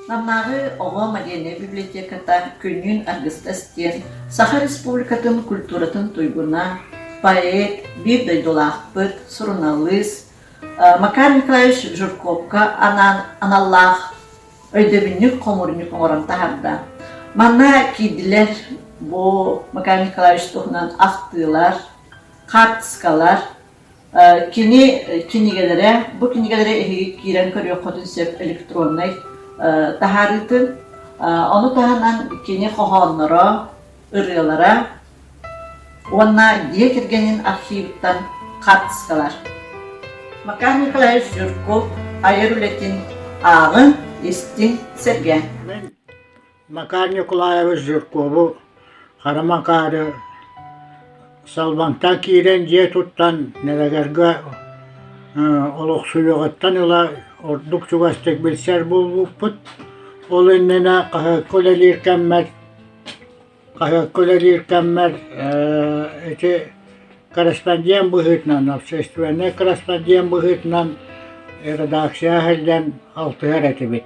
Намнааҕы оҕо модельнай библиотеката Күннүүн аргыстас диэн Саха Республикатын культуратын туйгуна, поэт, биир дойдулаахпыт, суруналыыс Макар Николаевич Жирковка анаан аналлаах өйдөбүнньүк хомуурунньук оҥорон таһаарда. Манна киирдилэр бу Макар Николаевич туһунан ахтыылар, хаартыскалар, Кини кинигэлэрэ, бу кинигэлэри эһиги киирэн көрүөххүтүн сөп электроннай таһаарыытын. Ону таһынан кини хоһоонноро, ырыалара уонна дьиэ кэргэнин архивыттан хаартыскалар. Макар Николаевич Жирков айар үлэтин ааҕыҥ, истиҥ, сэргээҥ. Мин Макар Николаевич Жиркову Хара Макары Салбаҥтан киирэн дьиэ туттан Нэлэгэргэ олохсуйуоҕуттан ыла ордук чугастык билсэр буолбуппут. Ол иннинэ хаһыакка үлэлиир кэммэр хаһыакка үлэлиир кэммэр ити корреспондент быһыытынан, общественнай корреспондент быһыытынан редакция сылдьан алтыһар этибит.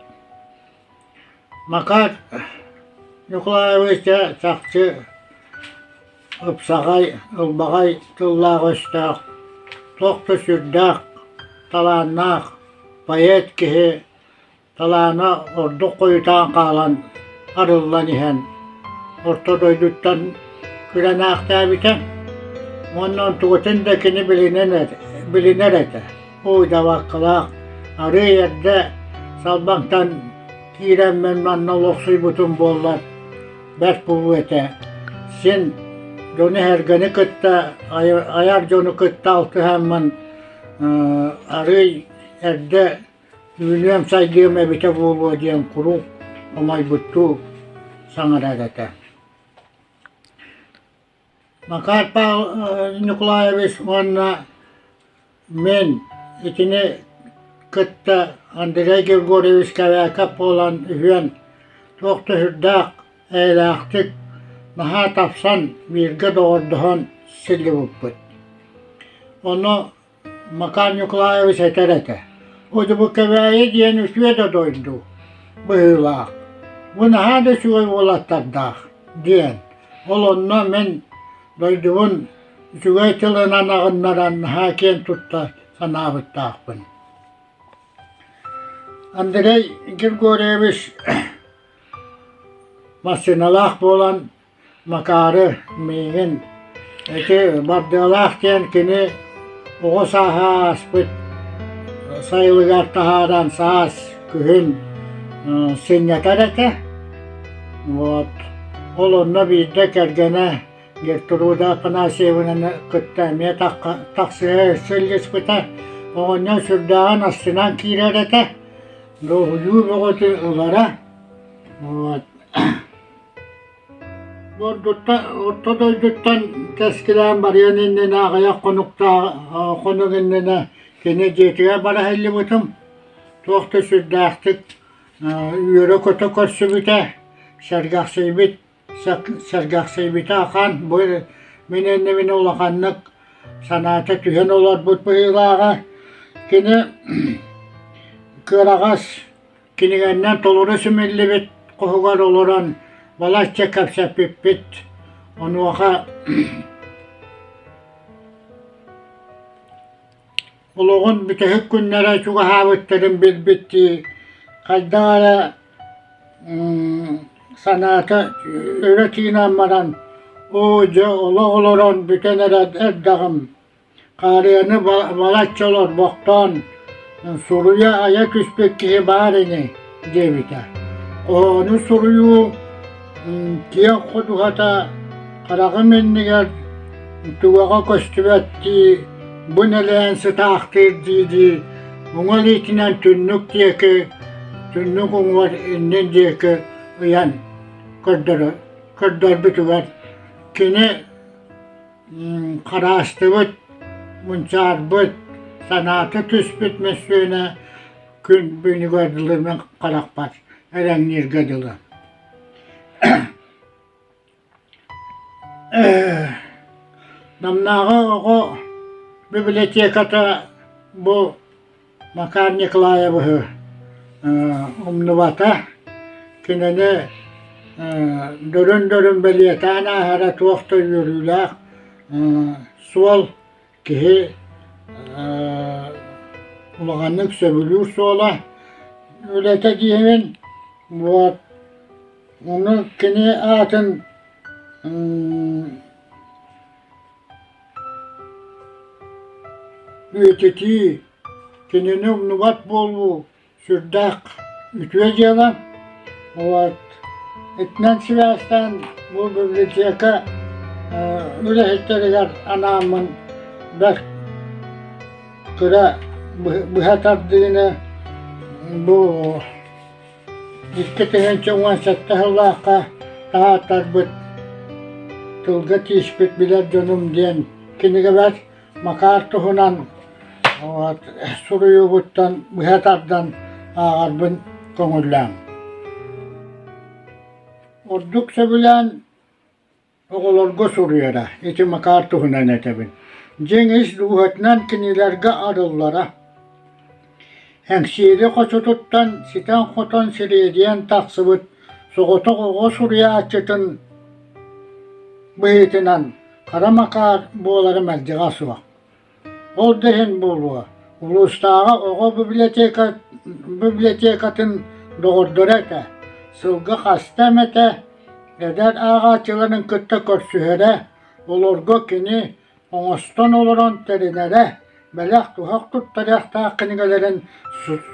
Макар Ньукулаевич дьэ чахчы ыпсаҕай, ылбаҕай тыллаах-өстөөх, туох да сүрдээх талааннаах поэт киһи талаана ордук хойутаан хаалан арыллан иһэн орто дойдуттан күрэнээхтээбитэ уонна онтугутун да кини билинэн билинэр этэ. Уйдабаккалаах арыый эрдэ Салбаҥтан киирэммин манна олохсуйбутум буоллар бэрт буолуо этэ. Син дьону-сэргэни кытта айар дьону кытта алтыһаммын арыый эрдэ үүнүөм-сайдыам эбитэ буолуо диэн куруук хомойбуттуу саҥарар этэ. Макар Николаевич уонна мин итини кытта Андрей Григорьевич Кэбээкэп буолан үһүөн туох да сүрдээх эйэлээхтик наһаа тапсан бииргэ доҕордоһон сылдьыбыппыт. Ону Макар Николаевич этэр этэ: «Удьубу Кэбээйи диэн үтүө да дойду быһыылаах, бу наһаа да үчүгэй уолаттардаах» диэн. Ол онно мин дойдубун үчүгэй тылынан аҕыннаран наһаа киэн тутта санаабыттаахпын. Андрей Григорьевич массыыналаах буолан Макаары миигин ити Бардыалаах диэн кини оҕо сааһа ааспыт сайылыгар таһааран саас, күһүн сынньатар этэ. Вот. Ол онно биирдэ кэргэнэ Гертруда Афанасьевнаны кытта эмиэ тахсыһа сылдьыспыта. Оҕонньор сүрдээҕин астынан киирэр этэ. Дуоһуйуу бөҕөтү ылара. Вот. Орто дойдуттан тэскилээн барыан иннинэ аҕыйах хонуктаах хонук иннинэ кини дьиэтигэр бара сылдьыбытым. Туох да сүрдээхтик үөрэ-көтө көрсүбүтэ, сэргэхсийбит сэргэхсийбитэ ахан бу мин иннибинэ улаханнык санаата түһэн олорбут быһыылааҕа. Кини кыараҕас Кинигэннэн толору симиллибит хоһугар олорон балачча кэпсэппиппит. Онуоха олоҕун бүтэһик күннэрэ чугаһаабыттарын билбиттии, хайдах эрэ санаата өрө тыынан баран, «Оо, дьэ, олох олорон бүтэн эрэ эрдэҕим Хаарыаны балачча олорбохтоон, суруйа-айа түспүт киһи баар ини диэбитэ. Хоһоону суруйуу киэҥ ходуһата хараҕым иннигэр түгэҕэ көстүбэт дии, бу нэлээн сытаахтыыр дии-дии уҥа илиитинэн түннүк диэки, түннүк уҥуор иннин диэки ыйан көрдөрбүтүгэр кини Хараастыбыт, мунчаарбыт, санаата түспүт мөссүөнэ күн бүгүнүгэр дылы мин харахпар эрэҥнииргэ дылы. Намнааҕы оҕо библиотеката бу Макар Николаевиһы умнубата. кинини дөрүн-дөрүн бэлиэтээн ааһара туох да үөрүүлээх суол киһи улаханнык сөбүлүүр суола үлэтэ диэбин вот ону кини аатын Үйэтитии, кинини умнубат буолуу сүрдээх үтүө дьыала. Вот. Итинэн сибээстээн бу библиотека үлэһиттэригэр анааммын бэрт кыра быһа тардыыны бу 2017 сыллаахха таһааттарбыт тылга тииспит билэр дьонум диэн кинигэбэр Макар туһунан вот, суруйуубуттан быһа тардан ааҕарбын көҥүллээҥ. Ордук сөбүлээн Оҕолорго суруйара, ити Макар туһунан этэбин. Дьиҥ ис дууһатынан кинилэргэ арыллара. Эҥсиэли хочотуттан ситэн-хотон сириэдийэн тахсыбыт соҕотох оҕо суруйааччытын быһыытынан Хара Макар буолара мэлдьэҕэ суох. Ол да иһин буолуо, улуустааҕы оҕо библиотекатын доҕордоро этэ, сылга хаста эмэтэ эдэр ааҕааччыларын кытта көрсүһэрэ, олорго кини оҥостон олорон тэринэрэ, бэлэх-туһах туттарыахтаах кинигэлэрин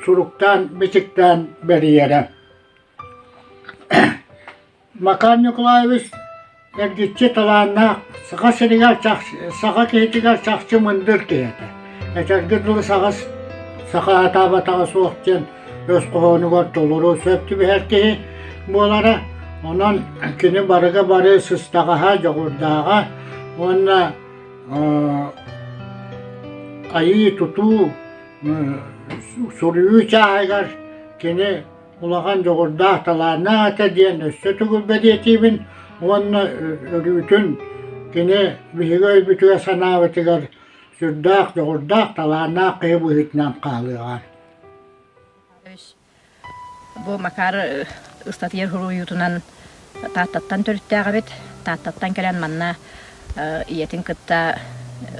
суруктаан-бичиктээн бэрийэрэ. Макар Николаевич эргиччи талааннаах Саха сиригэр саха киһитигэр чахчы мындыр киһи этэ. Этэргэ дылы саҕас саха сатаабатаҕа суох диэн өс хоһоонугар толору сөп түбэһэр киһи буолара. Онон кини барыга бары сыстаҕаһа, дьоҕурдааҕа уонна айыы-тутуу, суруйуу чааһыгар кини улахан дьоҕурдаах, талааннаах этэ диэн өссө төгүл бэлиэтиибин уонна өрүүтүн кини биһиги өйбүтүгэр-санаабытыгар сүрдээх дьоҕурдаах, талааннаах киһи быһыытынан хаалыаҕа. Бу Макар ыстатыйа суруйуутунан Тааттаттан төрүттээх эбит. Тааттаттан кэлэн манна ийэтин кытта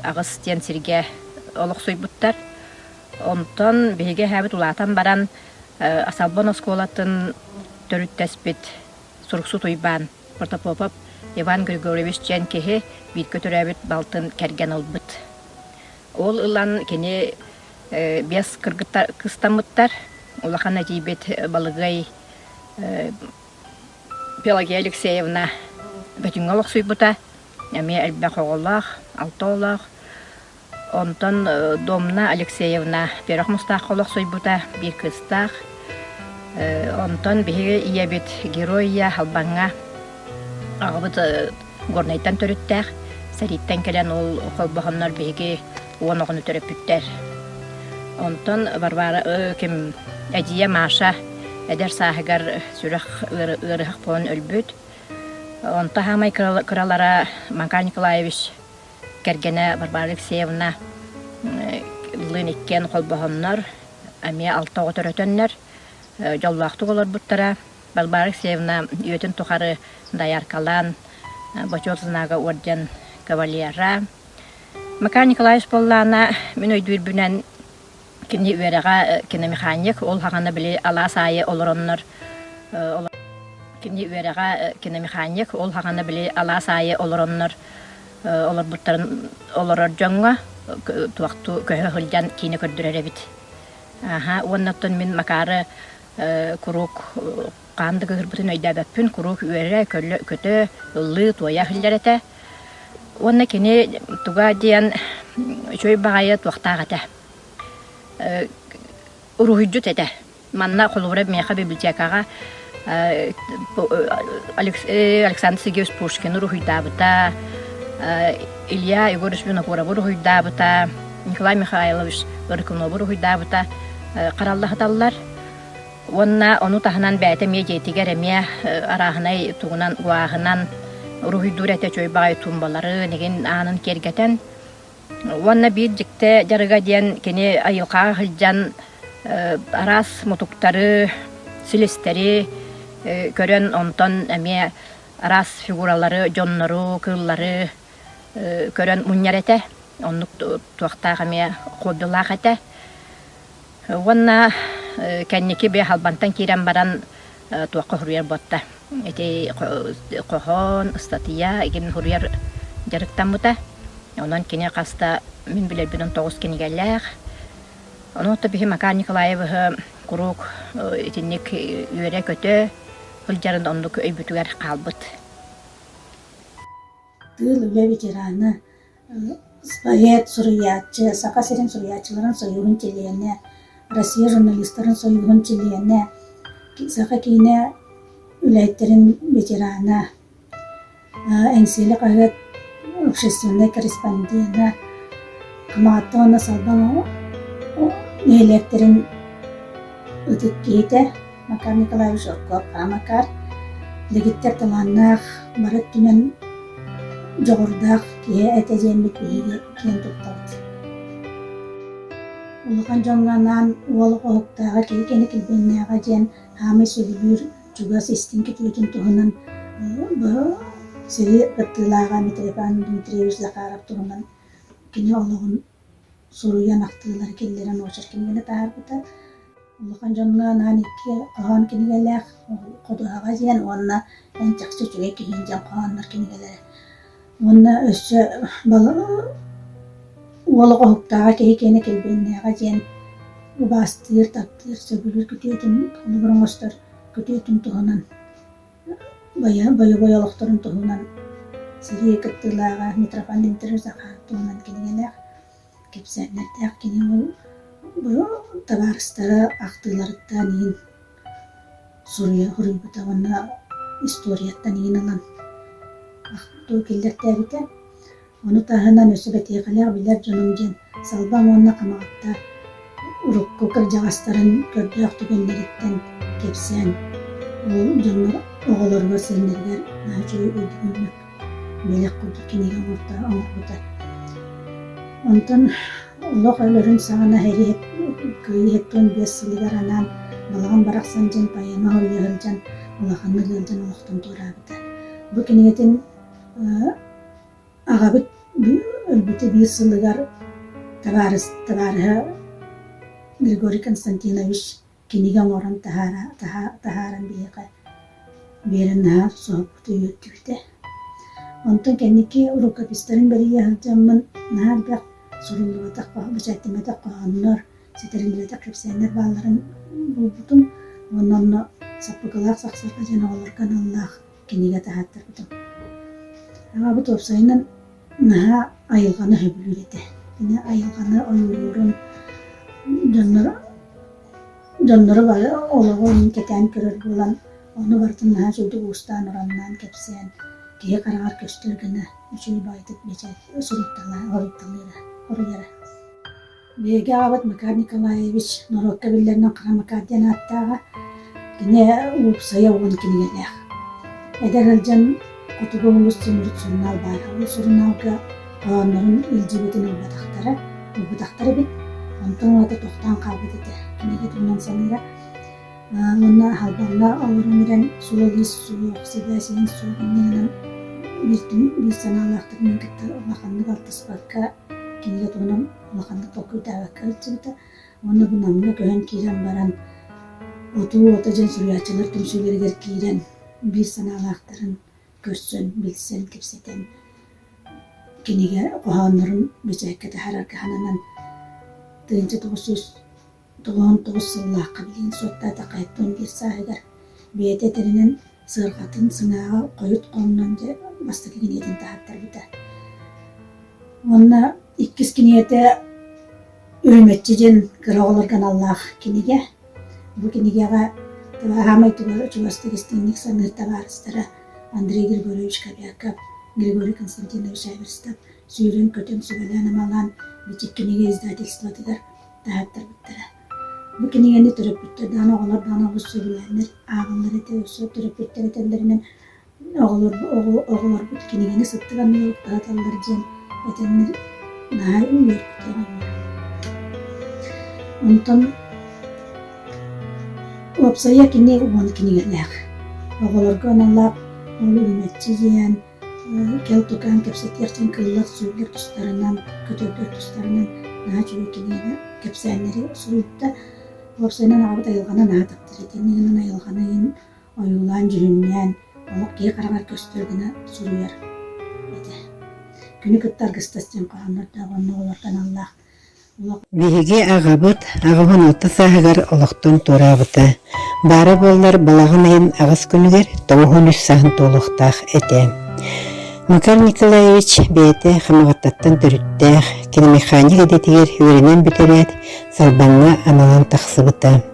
Аҕыс диэн сиргэ олохсуйбуттар. Онтон биһиги эһээбит улаатан баран Салбан оскуолатын төрүттэспит Суруксут Уйбаан Протопопов Иван Григорьевич диэн киһи бииргэ төрөөбүт балтын кэргэн ылбыт. Ол ылан кини биэс кыргыттар кыстаммыттар. Улахан эдьиийбит Балыгай Пелагея Алексеевна Бөтүҥҥэ олохсуйбута. Эмиэ элбэх оҕолоох, алта оҕолоох. Онтон Домна Алексеевна Пирог Мустаахха олохсуйбута, биир кыыстаах. Онтон биһиги ийэбит Герой ийэ Халбаҥҥа аҕабыт Горнайтан төрүттээх. Сэрииттэн кэлэн ол холбоһоннор биһиги уон оҕону төрөппүттэр. Онтон Варвара ким эдьиийэ Маша эдэр сааһыгар сүрэх ыарыһах буолан өлбүт. Онто саамай кыралара Макар Николаевич кэргэнэ Варвара Алексеевна лыын иккиэн холбоһоннор, эмиэ алта оҕо төрөтөннөр, дьоллоохтук олорбуттара. Варвара Алексеевна үйэтин тухары дояркалаан, Бочуот знага орден кавалера. Макар Николаевич буоллаҕына, мин өйдүүрбүнэн, кини үөрэҕэ киномеханик, ол саҕана били алаас аайы олороннор кини үөрэҕэ киномеханик, ол саҕана били алаас аайы олороннор олорбуттарын олорор дьоҥҥо туохтуу көһө сылдьан киинэ көрдөрөр эбит. Аха, уонна оттон мин Макары куруук хаан да кыыһырбытын өйдөөбөппүн, куруук үөрэ, көтө, ыллыы, туойа иһиллэр этэ. Уонна кини туга диэн үчүгэй баҕайы туохтаах этэ. Уруһуйдьут этэ. Манна холобура миэхэ библиотекаҕа Александр Сергеевич Пушкин уруһуйдаабыта, Илья Егорович Винокуровы уруһуйдаабыта, Николай Михайлович Рыкунову уруһуйдаабыта харалла сыталлар. Уонна ону таһынан бэйэтэ эмиэ дьиэтигэр эмиэ арааһынай тугунан уааһынан уруһуйдуур этэ үчүгэй баҕайы туумбалары, нигин аанын киэргэтэн. Уонна биир дьикти дьарыга диэн кини айылҕаҕа сылдьан араас мутуктары, силистэри, көрөн онтон эмиэ араас фигуралары, дьоннору, кыыллары көрөн мунньар этэ. Оннук туохтаах эмиэ хоббилаах этэ. Уонна кэнники бэйэ халбантан киирэн баран туохха суруйар буолта. Ити хоһоон, ыстатыйа игин суруйар дьарыктаммыта. Онон кини хаста мин билэрбинэн тоҕус кинигэлээх. Ону биһи Макар Николаевиһы куруук итинник үөрэ-көтө сылдьарын оннук өйбүтүгэр хаалбыт. Тыыл үлэ ветерана, Поэт, суруйааччы, Саха сирин суруйааччыларын сойууһун чилиэнэ, Россия журналистарын сойууһун чилиэнэ, Саха киинэ үлэһиттэрин ветерана, Эҥсиэли хаһыат общественнай корреспондена, Хамаҕатта уонна Салбаҥ нэһилиэктэрин ытык киһитэ Макар Николаевич Оркуоп Макар дэгиттэр талааннаах, бары өттүнэн дьоҕурдаах киһи этэ диэммит биһиги киэн туттабыт. Улахан дьоҥҥо анаан уол оһуктааҕа киһи кини килбиэннээҕэ диэн хаамай сөбүлүүр чугас истиҥ күтүөтүн туһунан сэрии кыттыылааҕа Митрофан Дмитриевич Захаров туһунан кини олоҕун суруйан ахтыылары киллэрэн очерк кинигэни таһаарбыта. Улахан дьоҥҥо анаан икки хоһоон кинигэлээх «Ходуһаҕа» диэн уонна «Эн чахчы үчүгэй киһиҥ» диэн хоһооннор кинигэлэрэ. Уонна өссө уол оҕоһуктааҕа киһи киэнэ килбиэннээҕэ диэн убаастыыр, таптыыр, сөбүлүүр күтүөтүн холобур оҥостор күтүөтүн туһунан бойобуой олохторун туһунан сэрии кыттыылааҕа Митрофан Дмитриевич Захаров туһунан кинигэлээх кэпсээннэрдээх кини ол табаарыстара ахтыыларыттан иһин суруйа суруйбута уонна историяттан иһин ылан ахтыы киллэртээбитэ. Ону таһынан өссө бэтиэхэлээх билэр дьонум диэн Салбаҥ уонна Хамаҕатта урукку кырдьаҕастарын көрдөөх түгэннэриттэн кэпсээн, ол дьоннор оҕолоругар, сиэннэригэр наһаа үчүгэй өйдөбүнньүк бэлэх курдук кинигэ оҥорто оҥорбута. Онтон олох өлөрүн саҕана сэрии Кыайыы 75 сылыгар анаан Балаҕан барахсан диэн поэма суруйа сылдьан улаханнык ыалдьан олохтон туораабыта. Бу кинигэтин Аҕабыт өлбүтэ биир сылыгар табаарыс табаарыһа Григорий Константинович кинигэ оҥорон таһаара таһааран биһиэхэ биэрэн наһаа соһуппута үөрдүбүтэ. Онтон кэнники рукопистарын бэрийэ сылдьаммын наһаа элбэх суруллубатах, бэчээттэммэтэх хоһооннор, ситэриллибэтэх кэпсээннэр баалларын булбутум уонна онно саппыкылаах сахсырҕа диэн оҕолорго аналлаах кинигэ таһааттарбытым. Аҕабыт уопсайынан наһаа айылҕаны сөбүлүүр этэ. Кини айылҕаны ойуулуурун дьоннор дьоннору бары олоҕу кэтээн көрөр буолан, ону барытын наһаа үчүгэйдик уустаан-ураннаан кэпсээн, киһи хараҕар көстөр гына үчүгэй баҕайытык бэчээт суруйталыыра, хоруйара. Биһиги аҕабыт Макар Николаевич норуокка биллэринэн Хара Макар диэн ааттааҕа. Кини уопсайа уон кинигэлээх. Эдэр сылдьан Хотугу улуус тимирит сурунаал баара. Ол сурунаалга хоһооннорун илдьибитин ылбатахтара, ылбатахтар эбит. Онтон ылата тохтоон хаалбыт этэ. Кинигэ туһунан саныыра. Уонна Халбаҥҥа олорон эрэн суол-иис суох, сибээс иһин суох иннинэн биир, биир санаалаахтарынан кытта улаханнык алтыспакка кинигэ туһунан улаханнык толкуйдаабакка сылдьыбыта уонна бу Намҥа көһөн киирэн баран Отуу уота диэн суруйааччылар түмсүүлэригэр киирэн биир санаалаахтарын көрсөн, билсэн, кэпсэтэн кинигэ хоһооннорун бэчээккэ таһаарарга сананан 1999 сыллаахха билигин суоттаатахха 71 сааһыгар бэйэтэ этэринэн сыарҕатын сыҥааҕа хойут хоҥнон дьэ бастакы кинигэтин таһааттарбыта. Уонна иккис кинигэтэ Үрүмэччи диэн кыра оҕолорго аналлаах кинигэ. Бу кинигэҕэ саамай чугастык истиҥник саныыр табаарыстара Андрей Григорьевич Кобяков, Григорий Константинович Эверстов сүүрэн-көтөн сүбэлээн-амалаан Бичик кинигэ издательствотыгар таһааттарбыттара. Бу кинигэни төрөппүттэр даҕаны, оҕолор даҕаны олус сөбүлээннэр ааҕаллар этэ. Өссө төрөппүттэр этэллэринэн Оҕолорбут кинигэни сыттык анныгар уктаһаталлар диэн этэннэр наһаа үөрбүтэ оҕонньор. Онтон уопсайа кини уон кинигэлээх. Оҕолорго аналлаах ол үрүмэччи диэн кэл тукаан кэпсэтиэх диэн кыыллар-сүүллэр тустарынан, көтөрдөр тустарынан наһаа үчүгэй кинигэни кэпсээннэри суруйбута. Уопсайынан аҕабыт айылҕаны наһаа таптыыр этэ. Инньэ гынан айылҕаны иһин ойуулаан-дьүһүннээн олох киһи хараҕар көстөр гына суруйар этэ. Күнү кытта аргыстас диэн хоһооннордоох уонна оҕолорго аналлаах Биһиги аҕабыт 86 сааһыгар олохтон туораабыта. Баара буоллар балаҕан ыйын аҕыс күнүгэр 93 сааһын туолуохтаах этэ. Макар Николаевич бэйэтэ Хамаҕаттаттан төрүттээх, киномеханик идэтигэр үөрэнэн бүтэрээт, Салбаҥҥа аналан тахсыбыта.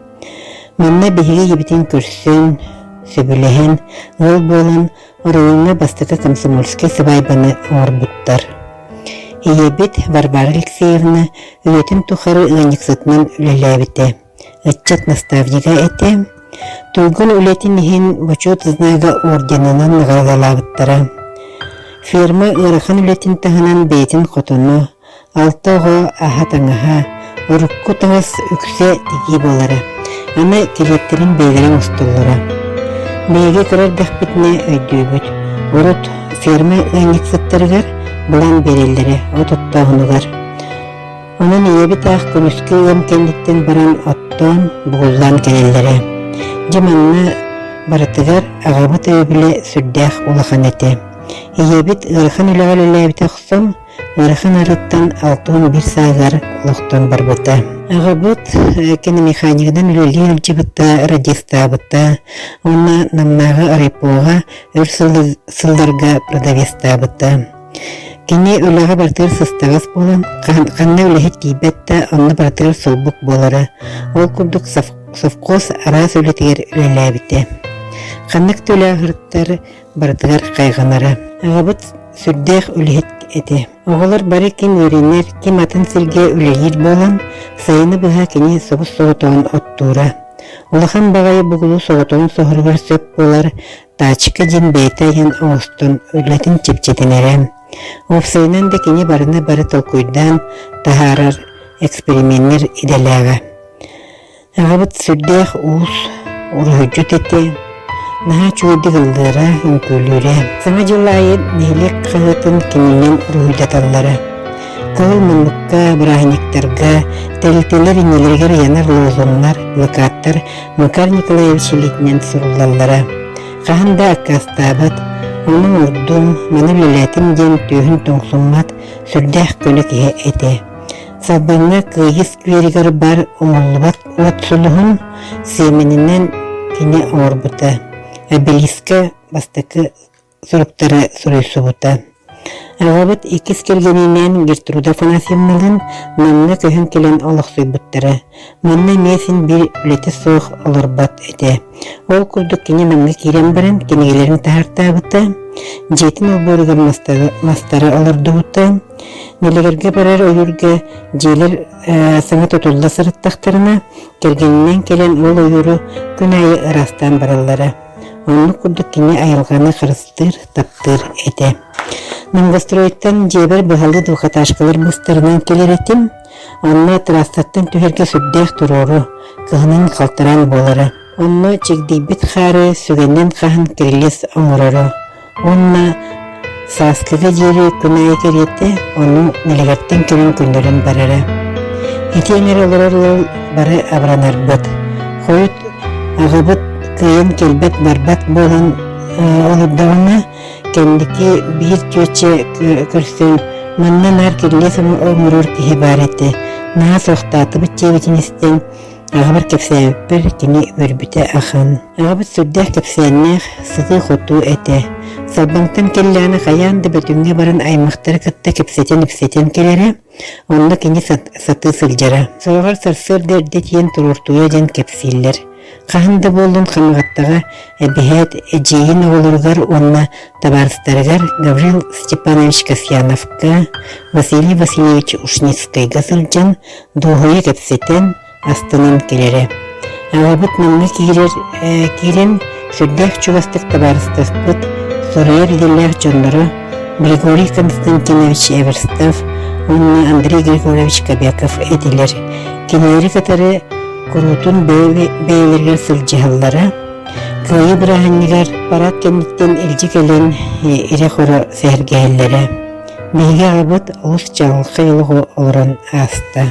Манна биһиги ийэбитин көрсөн, сөбүлэһэн, ыал буолан Оройуоҥҥа бастакы комсомольскай сыбаайбаны оҥорбуттар. Ийэбит Варвара Алексеевна үйэтин тухары ыанньыксытынан үлэлээбитэ, ыччат наставнига этэ. Туйгун үлэтин иһин Бочуот знага орденынан наҕараадалаабыттара. Ферма ыарахан үлэтин таһынан бэйэтин хотоно, Алта оҕо аһа-таҥаһа, урукку таҥас үксэ тигии буолара, аны килиэптэрин бэйэлэрэ оҥостоллоро. Биһиги кыра эрдэхпитинэ өйдүүбүт, урут ферма ыанньыксыттарыгар былаан биэрэллэрэ от оттооһунугар. Онон ийэбит аах күнүскү ыам кэнниттэн баран оттоон, бугуллаан кэлэллэрэ. Дьэ манна барытыгар аҕабыт өйөбүлэ сүрдээх улахан этэ. Ийэбит ыарахан үлэҕэ үлэлээбитэ охсон, Ыарахан арыттан 61 сааһыгар олохтон барбыта. Аҕабыт киномеханикынан үлэлии сылдьыбыта, радистаабыта уонна Намнааҕы райпоҕа өр сылларга продавецтаабыта. Кини үлэҕэ барытыгар сыстаҕас буолан, ханна үлэһит тиийбэт да, онно барытыгар солбук буолара. Ол курдук совхоз араас үлэтигэр үлэлээбитэ. Ханнык да үлэ аһыртар барытыгар хайҕанара. Аҕабыт сүрдээх үлэһит этэ. Оҕолор бары ким үөрэнэр, ким атын сиргэ үлэлиир буолан, сайыны быһа кини собус-соҕотоҕун оттуура. Улахан баҕайы бугулу соҕотоҕун соһоругар сөп буолар тачка диэн бэйэтэ айан оҥостон үлэтин чэпчэтинэрэ. Уопсайынан да кини барыны бары толкуйдаан таһаарар эксперименнэр идэлээҕэ. Аҕабыт сүрдээх уус, уруһуйдьут этэ, наһаа үчүгэйдик ыллыыра, үҥкүүлүүрэ. Саҥа дьыл аайы нэһилиэк хаһыатын кининэн уруһуйдаталлара. Кыһыл муннукка, бырааһынньыктарга, тэрилтэлэр иннилэригэр ыйанар лозуннар, плакаттар Макар Николаевич илиитинэн суруллаллара. Хаһан да аккаастаабат, ону оҥордум, маны үлэлээтим диэн түөһүн тоҥсуммат сүрдээх көнө киһи этэ. Салбаҥҥа Кыайыы скверигэр баар умуллубат уот сулуһун сиэмэнинэн кини оҥорбута, обелиска бастакы суруктары суруйсубута. Аҕабыт иккис кэргэнинээн Гертруда Афанасьевналыын Намҥа көһөн кэлэн олохсуйбуттара. Манна эмиэ син биир үлэтэ суох олорбот этэ. Ол курдук кини Намҥа киирэн баран кинигэлэрин таһаартаабыта, дьиэтин олбуоругар мастары олордубута, Нэлэгэргэ барар ойуурга дьиэлэр саҥа тутулла сырыттахтарына, кэргэнинэн кэлэн ол ойууру күн аайы ыраастаан бараллара. Оннук курдук кини айылҕаны харыстыыр, таптыыр этэ. Новостройтан дьиэбэр быһалыы двухэтажкалар быстарынан кэлэр этим. Онно трассаттан түһэргэ сүрдээх туруору, кыһынын халтараан буолара. Онно чигдийбит хаары сүгэнэн хаһан кирилиэс оҥороро. Уонна сааскыга диэри күн аайы кэриэтэ ону нэлэгэртэн кэлэн көннөрөн барара. Ити эҥэр олорор ыал бары абыранарбыт. Хойут аҕабыт кыайан кэлбэт-барбат буолан олордоҕуна, кэнники биир чүөчэ көрсөн манна наар кирилиэс оҥорор киһи баар этэ. Наһаа суохтаатыбыт диэбитин истэн, Аҕабар кэпсээбиппэр кини үөрбүтэ ахан. Аҕабыт сүрдээх кэпсээннээх, сытыы-хотуу этэ. Салбаҥтан кэллэҕинэ хайаан да Бөтүҥҥэ баран аймахтары кытта кэпсэтэн-ипсэтэн кэлэрэ, онно кини сатыы сылдьара. Сороҕор сарсыарда эрдэ тиийэн туруортуура диэн кэпсииллэр. Хаһан да буоллун Хамаҕаттаҕа эбэһээт эдьиийин оҕолоругар уонна табаарыстарыгар Гаврил Степанович Касьяновка, Василий Васильевич Ушницкайга сылдьан дуоһуйа кэпсэтэн, астынан кэлэрэ. Аҕабыт манна киирэр киирэн сүрдээх чугастык табаарыстаспыт, суруйар идэлээх дьонноро Григорий Константинович Эверстов уонна Андрей Григорьевич Кобяков этилэр. Кинилэри кытары куруутун бэйэлэригэр сылдьыһаллара. Кыайыы бырааһынньыгар парад кэнниттэн илдьэ кэлэн ирэ-хоро сэһэргэһэллэрэ. Биһиги аҕабыт олус чаҕылхай олоҕу олорон ааста.